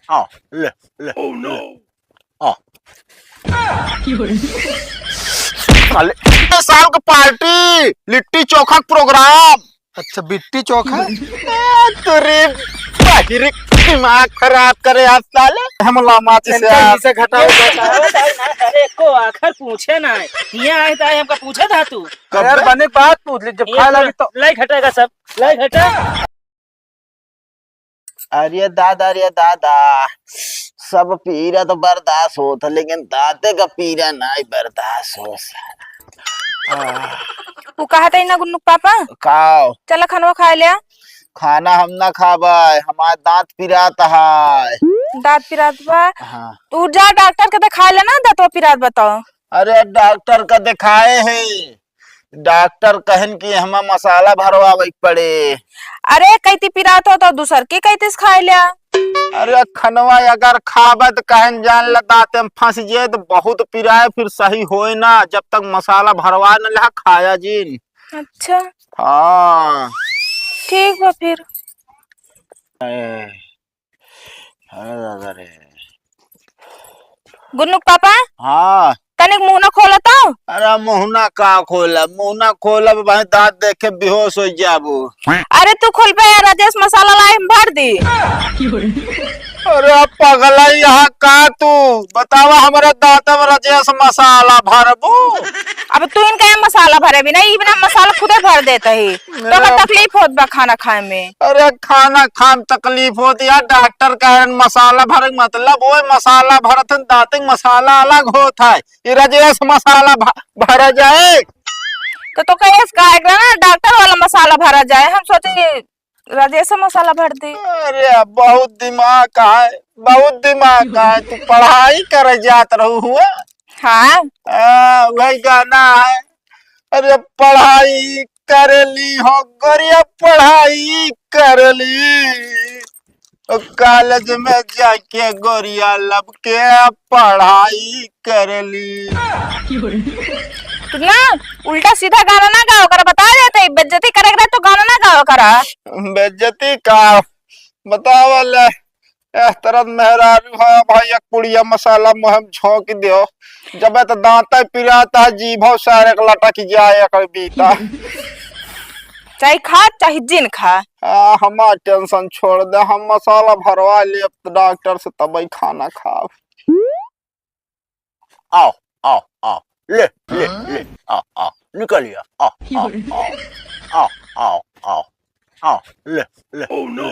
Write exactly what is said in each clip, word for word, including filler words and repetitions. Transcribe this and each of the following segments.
आ, ले, ले, ले। आ। साले, ए साल का पार्टी, लिट्टी चोखा का प्रोग्राम। अच्छा, बिट्टी चोखा? ए, तेरे बाहिरी दिमाग खराब करे आज साले। हम लामाची से इनका आप इसे घटाओ, घटाओ। अरे, एको आखर पूछे ना है। हियाँ आए तो आए, हमका पूछे था तू। कब यार, बे? बने बात पूछ ली, जब ये खाए तो लागी तो। लाई घटेगा सब, लाई घटा। अरे दादा, अरे दादा, सब पीरा तो बर्दाश्त होत है, लेकिन दाँते का पीरा नाहीं बर्दाश्त हो साला। आह। उ कहत है ना गुन्नू के पापा, का? चला खानवा खाए ले। खाना हम ना खाबे, हमार दाँत पिरात है। दाँत पिरात बा? हाँ। तू जा डॉक्टर के देखाए ले ना, दाँतवा पिरात बा तो। अरे डॉक्टर का देखाए है, डॉक्टर कहन कि हमा मसाला भरवावे के पड़े। अरे, कइती पिरात हो तो दूसर के कइती से खाए ल्या। अरे, खनवा अगर खाबे त कहन जान ल दाँते में फंस जे त बहुत पिराए, फिर सही होए ना, जब तक मसाला भरवा न ल्या खाया जिन। अच्छा। हाँ। ठीक बा फिर। ए, अरे दादा रे। गुन्नू के पापा? हाँ। तनिक मुँह ना खोला तो। अरे मुँह ना का खोला, मुँह ना खोला, भाई दाँत देख के बेहोश हो जाबू। अरे तू खोल बे, राजेश मसाला लाई, हम भर दी। अरे पगला यहाँ का तू, बतावा हमारे दाँत में राजेश मसाला भरबू? अब तू इनका ये मसाला भरे भी नहीं, इबना मसाला खुदे भर देता ही। तो का मेरा तकलीफ होत बा खाना खाए में? अरे खाना खान तकलीफ होत यार, डॉक्टर कहन मसाला भरे के मतलब ओए मसाला भरत हन, दाँतिक मसाला अलग होत है, ई राजेश मसाला भ-, भरा जाए। तो, तो कहे का एकरा ना डॉक्टर वाला मसाला भरा जाए, हम सोचे राजेश मसाला भर दी। अरे बहुत दिमाग है, बहुत दिमाग है, तू पढ़ाई करे जात रहू हुआ। हाँ। आ, वही गाना है। अरे पढ़ाई कर ली हो गोरिया, पढ़ाई कर ली। ओ कॉलेज में जाके गोरिया लब के पढ़ाई कर ली। तू ना उल्टा सीधा गाना ना गाओ करा, बता देते, बेइज्जती करे के रहे तो गाना ना गाओ करा। बेइज्जती का बतावल। एह तरह मेहरारू है भाई, एक पुड़िया मसाला मुँह में झोंक दियो, जब तो दाँत पिराता है, जीभो सारे के लटक जाए एक बीता। चाहे खा चाहे जिन खा। आ, हमार टेंशन छोड़ दे, हम मसाला भरवा लेब डॉक्टर से, तबई खाना खाब। आओ, आओ, आओ, ले, ले, ले, आओ, आओ, निकल लिया, आओ, आओ, आओ, आओ, आओ, आओ, ले, ले, ले,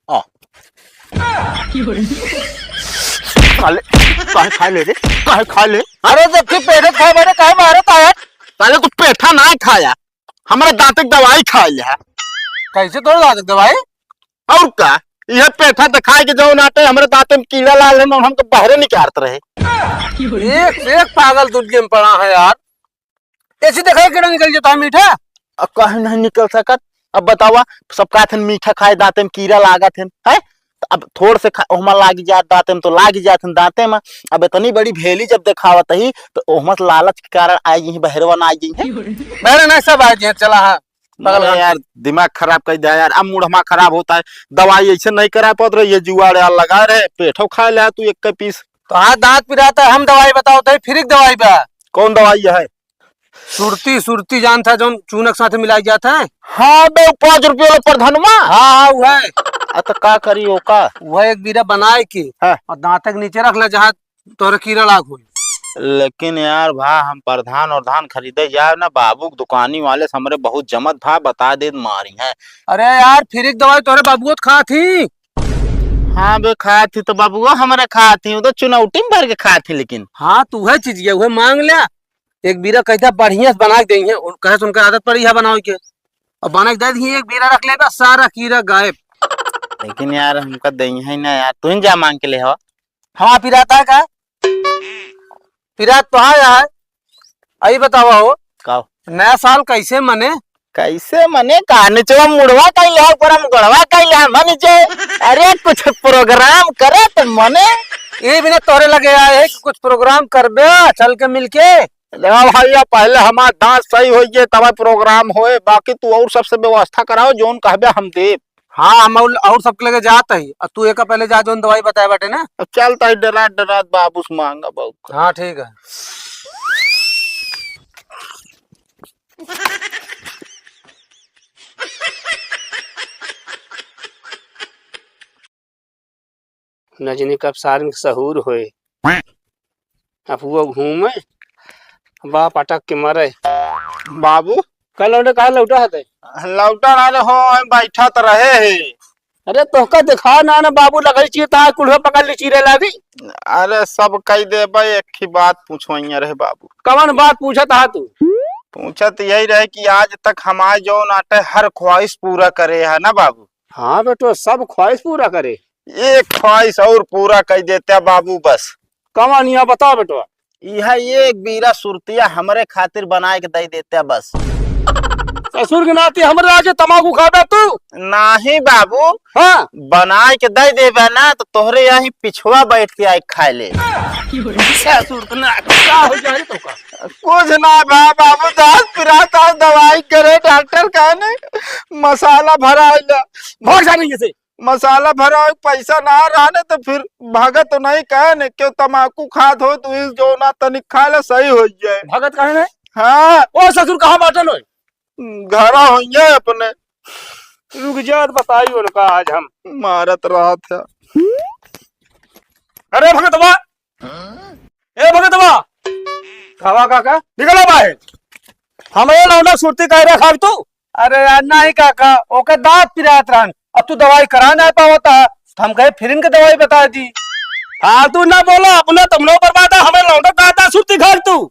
आओ। साले, काहे खाए ले रे? काहे खाए ले? अरे जब कि पेठा खाए बारे, काहे मारत आया? साले तू पेठा ना खाया, हमरा दाँत के दवाई खाए ले। कैसे तोर दाँत के दवाई? और का, यह पेठा दिखाए के जौन आटे, हमरे दाँते में कीड़ा लाग रहे, हम तो बाहरे निकारत रहे। एक से एक पागल दुनिया में पड़ा है यार। ऐसे दिखाए कीड़ा निकल जाता है मीठा। अब काहे नहीं निकल सकत? अब बतावा, सब कहत हन मीठा खाए दाँते में कीड़ा लागत हन, हैं? त अब थोड़ से खा, ओहमा लाग जात दाँते में तो लाग जात हन दाँते में। अब इतनी बड़ी भेली जब देखावत ही तो ओहमा से लालच के कारण आई यही बहरवा ना आई है। बहरे ना सब आ गए, चला हाँ। बगल अरे घंटी। यार, दिमाग खराब कर दिया यार, अब मूड हमारा खराब होता है। दवाई ऐसे नहीं करा पात रहे, ये जुआड़ यार लगा रहे, पेठो खा ले तू एक पीस। तो हाँ, दाँत पिराता है, हम दवाई बताओ तो, फ्री की दवाई बा। कौन दवाई है? सुरती, सुरती जान था, जौन चूनक साथ मिलाई जात है। हाँ बे, पाँच रुपये वाला प्रधनवा। हाँ, हाँ, वो है। आ तो का करी ओका? वो एक बीरा बनाए के हाँ। और दाँत के नीचे रख ले, जहाँ तोहरे कीड़ा लाग होई। लेकिन यार भा, हम प्रधान और धान खरीदे जाए ना, बाबू के दुकानी वाले से हमरे बहुत जमत भा, बता दे मारी है। अरे यार, फ्री की दवाई तोहरे बाबुओ तो खात ही। हाँ बे, खात ही तो बाबुओ हमरे खात ही, वो तो चुनौटी में भर के खात ही। लेकिन हाँ, तू है चीज ये, वह मांग ले, एक बीरा कहता बढ़िया से बना के देइहे, और कहे से उनका आदत पड़ी है बनावे के, और बना के दे दी, एक बीरा रख लेबा, सारा कीड़ा गायब। लेकिन यार, हमका देइहे ना यार, तू ही जा मांग के ले हो। हमारा पिरात है का? पिरात तो है यार। अई बतावा हो, का हो? नया साल कैसे मने? कैसे मने? का निचवा मुड़वा कैले है, ऊपर हम गड़वा कैले है, मन नीचे। अरे, कुछ प्रोग्राम करे तो मने। ये बिना तोरे लगे आए हैं कि कुछ प्रोग्राम करबे, चल के मिलके। देखा भैया, पहले हमार दाँत सही होइए, तब प्रोग्राम होए, बाकी तू और सबसे व्यवस्था कराओ, जौन कहबे हम देब। हाँ, हम और, और सबके लगे जात ही। अब तू एका पहले जा, जौन दवाई बताए बाटे ना। अब चलत ही डरात डरात बाबू से मांगा बहुत। हाँ, ठीक है। न जाने कब सारन के सहूर होए। अब वो घूमे, बाप अटक के मरे। बाबू। कल लौटे, कहाँ लौटा है ते? लौटा ना रहे हो, हम बैठा तो रहे हैं। अरे तोहका देखा ना, ना बाबू, लगई चीर, तहार कुल्हा पकड़ ली चीरे लागी। अरे सब कही देबे, एक ही बात पूछवइया रहे बाबू। कवन बात पूछत हा तू? पूछत यही रहे कि आज तक हमारे जौन आटे हर ख्वाहिश पूरा करे है ना बाबू। हाँ बेटो, सब ख्वाहिश पूरा करे। एक ख्वाहिश और पूरा कर देते बाबू बस। कवन या बताओ बेटो। यह एक बीरा सुरतिया हमरे खातिर बनाए के दे देते बस। ससुर के नाती हमरे आगे तमाकू खाबे तू? नहीं बाबू। हाँ। बनाए के दे देबे ना तो तोहरे यहीं पिछुआ बैठ के आए खाए ले। ससुर के नाती का हो जाए तो का? कुछ ना बा बाबू, दांत पिरात है, दवाई करे डॉक्टर कहे नहीं, मसाला भराए ला। भाग जा नहीं से। मसाला भराए पैसा ना रहने तो फिर भागत तो नहीं कहे ने, क्यों तमाकू खात हो तो इस जो ना तनिक खा ले सही हो जाए। भागत कहे ने? हाँ। ओ ससुर कहाँ बाटन होय? घरा होइए अपने। रुक जा, तो बताई उनका आज हम। मारत रहत है। अरे भगतवा, ए भगतवा, कावा काका? निकला बाहर। हमरे लौंडा सुरती कह रहा खाब तू? अरे यार, नहीं काका, ओके दांत पिरात रहन, अब तू दवाई करा ना पावत हा, तो हम कहे फिर इनके दवाई बता दी। फालतू ना बोला, अपने तुम लोग बर्बाद है, हमें लौंडा कहा था सुरती खाब तू।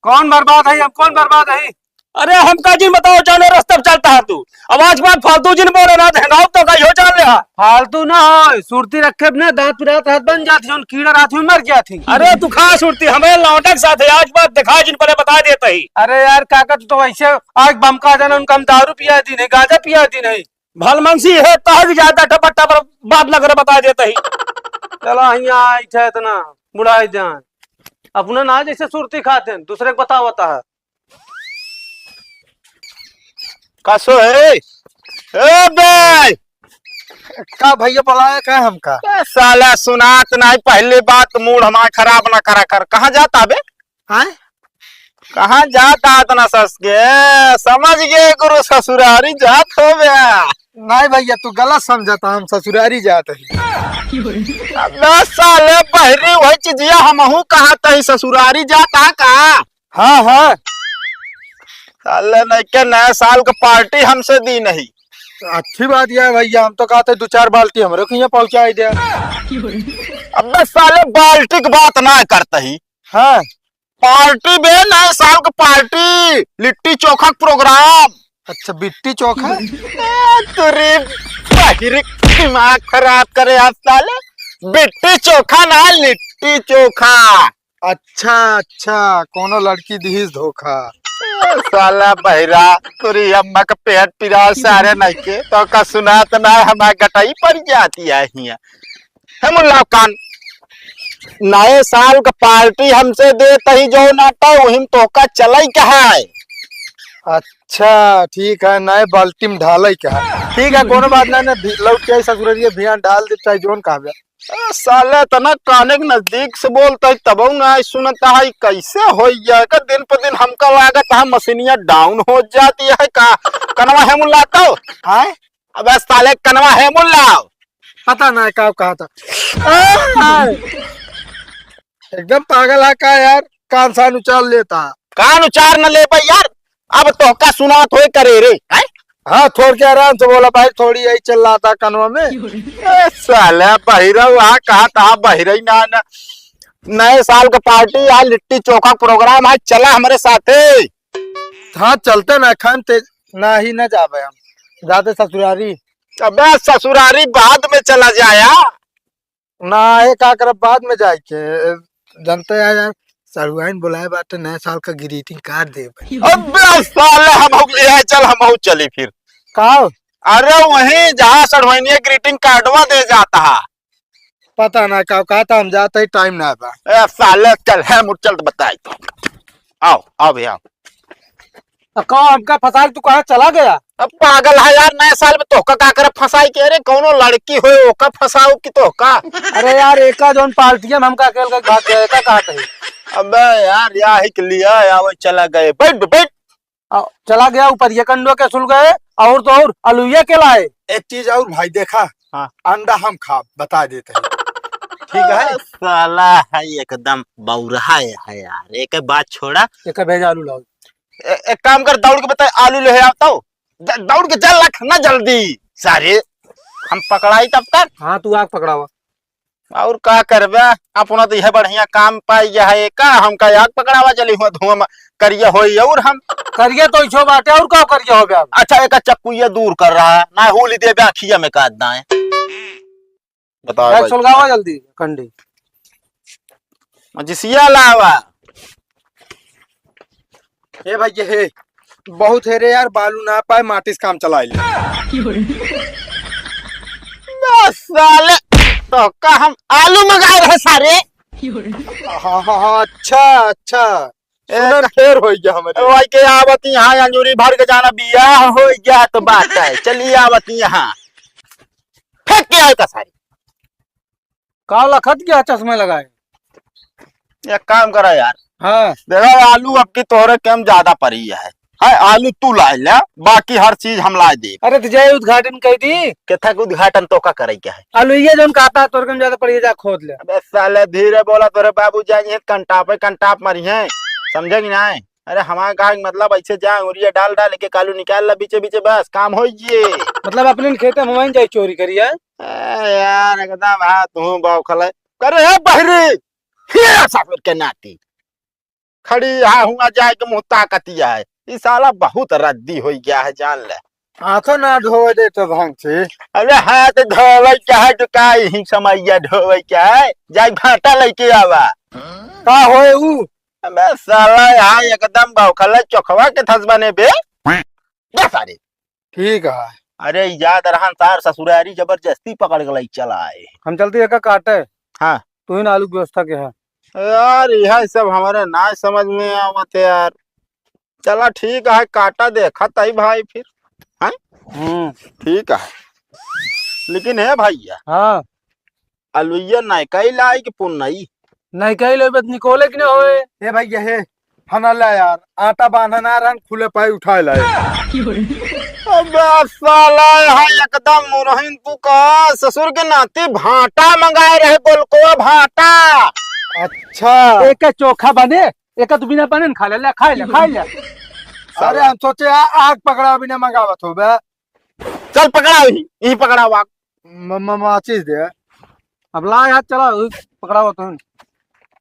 कौन बर्बाद है? हम कौन बर्बाद है? अरे हमका जिन बताओ, जाने रास्ता पे चलता है तू। अब आज के बाद फालतू जिन बोले ना, तो हेंगाओ तो का यो जान ले। फालतू ना हो, सुरती रखे बिना दांत पिरात रहत बन जाती, उन कीड़ा रात में मर जाती। अरे तू खा सुरती, हमें लौंडा के साथ है, आज के बाद दिखा जिन पहले बता देता ही। अरे यार काका, तू तो वैसे आज बम का जाना, उनका हम दारू पिया दी नहीं, गांजा पिया दी नहीं। भलमनसी है, तहक जाता टपर टपर बात न करे, बता देता ही। चला हियाँ आई थे इतना बुढ़ाई जान। अपने ना जैसे सुरती खाते हैं, दूसरे को बतावता है। कसो है? ए बे! का भैया बुलाया का हमका? ए साला सुनात नहीं, पहली बात मूड हमारा खराब ना करा कर। कहाँ जाता बे? हैं? कहाँ जाता इतना सस के? समझ गए गुरु, ससुरारी जात हो बे। नहीं भैया, तू गलत समझता, हम ससुरारी जात ही। अबे साले बहरी वही चीजिया हमहू कहा तही ससुरारी जाता का? हाँ, हाँ। साले नहीं के नए साल का पार्टी हमसे दी नहीं। अच्छी बात यह है भैया, हम तो कहते दो चार बाल्टी हमरे को यहाँ पहुँचाई दे। अबे साले बाल्टी की बात ना करता ही। हाँ। पार्टी बे, नए साल का पार्टी, लिट्टी चोखा का प्रोग्राम। अच्छा, बिट्टी चोखा? ए, तेरी बहिरी दिमाग खराब करे आज साले। बिट्टी चोखा ना, लिट्टी चोखा। अच्छा, अच्छा, कोनो लड़की दिहिस धोखा। ए, साला बहिरा, तोरी अम्मा का पेट पिराव सारे नहीं के, तो का सुनात ना, हमार गटाई पड़ जाती है हियाँ। हे मुल्ला कान, नए साल का पार्टी हमसे देत ही जो ना तो वही में तोहका चलाई के है। अच्छा, ठीक है, नए बाल्टी में ढालाई के है। ठीक है, कोनो बात ना, ना, भी-, लौट के आई ससुररिया, भियान डाल दे, चाहे जोन कहा बे। ए, साले इतना काने के नजदीक से बोलता है, तब ना आई सुनता है, कैसे हो गया का दिन पर दिन हमका लागत है मशीनिया डाउन हो जाती है का? कनवा हे मुल्ला तो? हाँ? अबे साले कनवा हे मुल्ला। पता ना का कहा था। आ! एकदम पागल है का यार, कान सान उचार लेता। कान उचार न ले बे यार, अब तोहका सुनात होए करे रे, हैं? हाँ, थोड़ के आराम से बोला भाई, थोड़ी यही चिल्लाता कनवा में। ए, साला बहिरा, वहाँ कहा था बहिरा ही ना, ना। नए साल का पार्टी, आज लिट्टी चोखा प्रोग्राम है, चला हमरे साथे। हाँ, चलते ना, खान ते ना ही ना जाबे हम, जाते ससुरारी। अबे ससुरारी बाद में चला जाया। ना, ये का करब बाद में जाए के, जानते हैं यार, सरुआइन बुलाए बाटे, नए साल का ग्रीटिंग कार्ड दे भाई। अबे साले हम हो गए, चल हम हो चली फिर। का? अरे वहीं जहाँ सरुआइनिया ग्रीटिंग कार्डवा दे जाता है। पता ना का, कहा था हम जाते ही टाइम ना बा। ए साले चल, है मुड़ चल तो बताई तो। आओ, आओ भैया। अब का हमका फंसाई, तू कहाँ चला गया? अब पागल है यार, नए साल में तोहका का करे फंसाई के? अरे कौनो लड़की होए ओका फंसाओ कि तोहका? अरे यार, एका जौन पार्टिया में हमका अकेल के भाग गया, एका कहत है? अबे यार, या ही के लिया आवे चला गए। बैठ, बैठ। आ, चला गया ऊपर ये कंडो के सुल गए, और तो और अलुइया के लाए। एक चीज और भाई, देखा, हाँ। अंडा हम खा, बता देते हैं। ठीक है? साला है एकदम बौरहा है यार, एक बात छोड़ा। एक भेजा आलू लाओ। ए-, एक काम कर, दौड़ के बता, आलू ले आओ तो। द-, दौड़ के चल, रख ना जल्दी सारे, हम पकड़ाई तब तक। हाँ, तू आग पकड़ावा। और का करबे, अपना तो यह बढ़िया काम पाई गया है का, हमका आग पकड़ावा चली हुआ धुआं में करिया होई। और हम करिया तो इछो बाटे, और का करिया हो गया? अच्छा, एक चक्कू ये दूर कर रहा है ना, होली देबे अखिया में काट दाए। बताओ बैग भाई। सुलगावा जल्दी, कंडी। मजिसिया लावा। ए भाई, ये है, बहुत है रे यार, बालू ना पाए, माचिस काम चला ले। बस साले, तो का हम आलू मंगाए रहे सारे। हाँ, हाँ, हाँ, अच्छा, अच्छा। ए, सुनर फेर हो गया हमारे। भाई के आवत यहाँ अंजूरी भर के जाना, बियाह हो गया तो बात है। चलिए आवत यहाँ। फेंक के आए का सारी। का लखत गया चश्मा लगाए? एक काम करा यार। हाँ। देखा, आलू अब की तोहरे कम ज्यादा पड़ी है। है, आलू तू लाए ले, बाकी हर चीज हम लाए दे। अरे तो जय उद्घाटन कह दी। केथा के उद्घाटन तो का करे के है? आलू ये जौन कहता तोर कम ज्यादा पड़ी है, जा खोद ले। अबे साले धीरे बोला, तोरे बाबू जाएंगे कंटापे कंटाप मरी हैं, समझे कि नहीं? अरे हमारे गाँव के मतलब ऐसे जा उरिया डाल डाल के कालू निकाल ला बीचे बीचे, बस काम हो ये। मतलब अपने खेते में वहीं जाए चोरी करिए? ए यार एकदम हाथ हूँ बौखल है। करे है बहरी, हिया सफेद के नाती। खड़ी यहाँ हुआ जाए के मुँह ताकतिया है। ई साला बहुत रद्दी हो गया है, जान ले। हाथों ना धोवे दे तो ढंग से। अरे हाथ धोवे के है तो का यही समैया धोवे के है? जाए भाटा लेके आवा। का होए ऊ? अबे साला यहाँ एकदम बौखल है, चोखवा के थस बने बे। जा सारे। ठीक है। अरे याद रहन सार ससुरारी जबरदस्ती पकड़ के लाई चला आए। हम चलते एका काटे। हाँ। तू ही ना आलू की व्यवस्था के है। यार यह सब हमारे ना समझ में आवत है यार। चला ठीक है, काटा देखा तई भाई फिर। हैं? हम्म। ठीक है। लेकिन है भैया। हाँ। अलुइया नयका ही लाई कि पुन्नई? नयका ही लेबे त निकोले कि ना होए। ए भाई, ये है, हना ला यार, आटा बांधना रहन, खुले पाई उठाए लाए। अबे साला, यहाँ एकदम मुरहिन तू का ससुर के नाती भाटा मंगाए रहे, गोलकोआ भाटा। अच्छा। एक चोखा बने, एक तो बिना बने न खा ले, ले, खा ले, खा ले। अरे हम सोचे आ, आग पकड़ा बिना मंगावत हो बे। चल पकड़ा, यही, यही पकड़ा आग। म-, म-, माचिस दे। अब ला यार, चला, उही पकड़ावा तुम।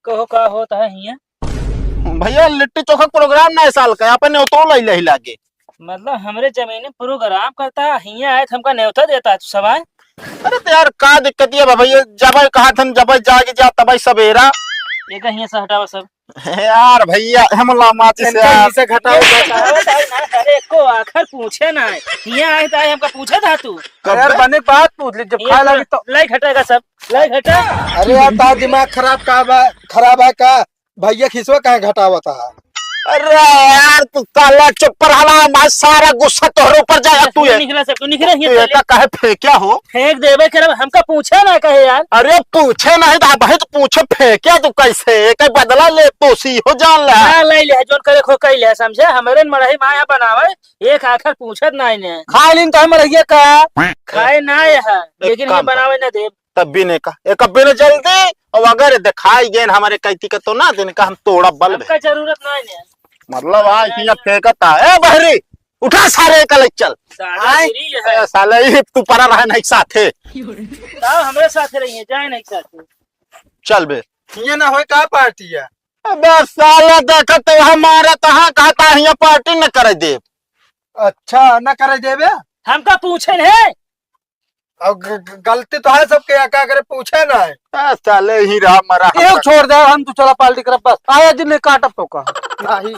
कहो, का होत है हियां? भैया, लिट्टी चोखा के प्रोग्राम नए साल का, अपन न्योतो लई लही लागे। मतलब, हमरे जमीन में प्रोग्राम करता है, हियां आए तो हमका न्योता देता है, तू सब आए? अरे तो यार, का दिक्कत ये बा भैया, जब कहा थन, जब जाके जा, तब सवेरा। ये का हियां से हटावा सब। यार भैया, हम ला माचिस इनका यार। ही से घटाओ, ये घटाओ। बताओ ना, अरे, एको आखर पूछे ना है। हियां आए तो आए, हमका पूछे था तू। कब यार, बे? बने बात पूछ ले, जब ये खाए तो लागे तो। लाई घटेगा सब, लाई घटा। अरे यार, तार दिमाग खराब का बा, खराब है का? भैया खिसवा काहे घटावत है? अरे यार, तू साला चुप पर हला, मैं सारा गुस्सा तोहरे ऊपर जाए, तू ये। निकला सब, तू निकला, तू ये ये का काहे फेंक्या हो? फेंक देबे करब, हमका पूछे ना कहे यार। अरे पूछे नहीं तो भाई, तो पूछे फेंक्या तू कैसे? एक बदला ले तो सी हो जान ले। ना ले ले, जोन करे खो कई ले, समझे? हमरे न मड़ही माया बनावे, एक आखर पूछत ना इन्हें। खा लीन तो हम रहिए का? खाए ना ये है, एक लेकिन ये काम कर। बनावे ना देब। तब भी नहीं का, एक अब भी नहीं जल्दी, और अगर दिखाई गए हमारे कैती का तो ना देने का, हम तोड़ा बल हमका जरूरत ना है। मतलब आज हियां फेंकता है, ए बहरी, उठा सारे का ले चल। दादागिरी है। ए, साले, ये तू परा रहा नहीं साथे। ताऊ हमरे साथे रहिए, जाए नहीं साथे। चल बे। ये ना होए का पार्टी है? अबे साले, देखत तो हमारा तहाँ कहता है, ये पार्टी न करे दे। अच्छा, न करे देबे? हमका पूछे नहीं। अब ग-, ग-, गलती तो है सबके, या का करे, पूछे ना है। ए, साले, ही रहा मरा एक हमका। छोड़ दे, हम तो चला पार्टी करब बस। आया दिन नहीं काटब तो का। नहीं।